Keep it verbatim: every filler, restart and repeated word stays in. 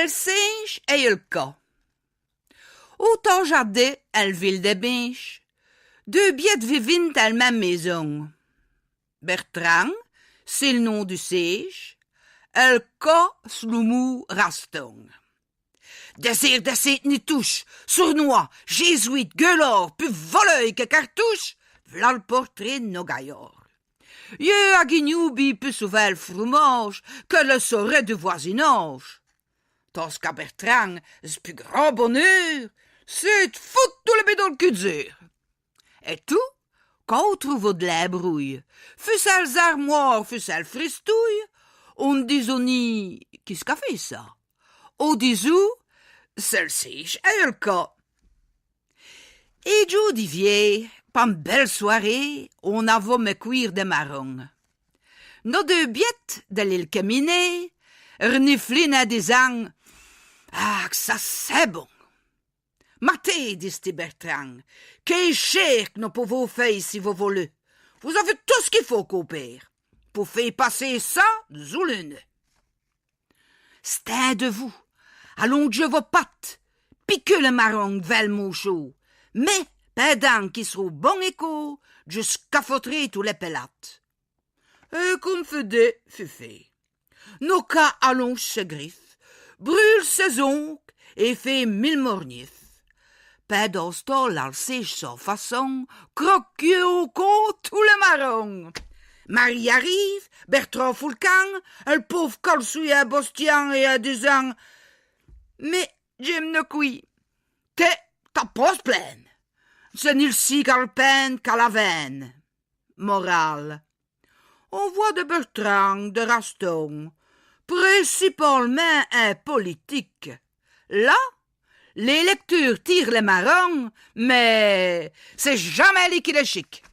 Sinche et el cat. Au temps jadis, in l' vile de Binche, deux biêtes vivint in l' même maison. Bertrand, ch'est l' nom du sinche, el cat, ch'est l' mot Raston. Désir, désir, nitouche, sournois, jésuite, gueulard, pus voleur que cartouche, v'là l' portrait d' nos gaillards. Ieu a guignou bin pus souvint l' fromache que l' sorel du voisinage. Tandis qu'à Bertrand, s' pus grand bonheur, ch'est d' foute tous les bidots d' cul d'zeur. Et tout, quand on trouve de l'imbrouille, fût-ce à l's armoires, fût-ce à l' fristouille, on n' disot ni : « Qui ch' qu'a fait cha ? » On disot : « Ch'est l' sinche et el cat. » Et jour d'hiver, pa m' belle soirée, on avot mèt cuire des marrons. Nos deux biêtes, de l'île Caminée, rniflint in disant : « Ah, que cha ch'est bon ! » « Matez, dit-i, Bertrand, qué cher qu' nos pouvons faire si vous voulez. Vous avez tout ch' qu'i faut, compère, pour faire passer cha dous l' nez. Stindez-vous, allongez vos pattes, piquez les marrons vers l' mouchon, mais pindant qu'i s'ront bons et cauds, dj' scafotterai tous les pelates. » Et comme fut dit, fut fait. Nos cats allongent ses griffes, brûlent ses ongles et fait mille mornifes. Pindant ch' temps-là, l' sinche, à s' façon, croque au cou tous les marrons. Marie arrive, Bertrand fout l' camp, el pauv' cat l' suit in bostiant et in disant : « Mais, Jim, ne quie, té, t'as pas à t' plainde. Ch'est ni l' scie qu'a l' peine qu'à l' veine. » Morale. On voit de Bertrand, de Raston, principalemint in politique. Là, les lecteurs tirent les marrons, mais ch'est jamais li qui les chique.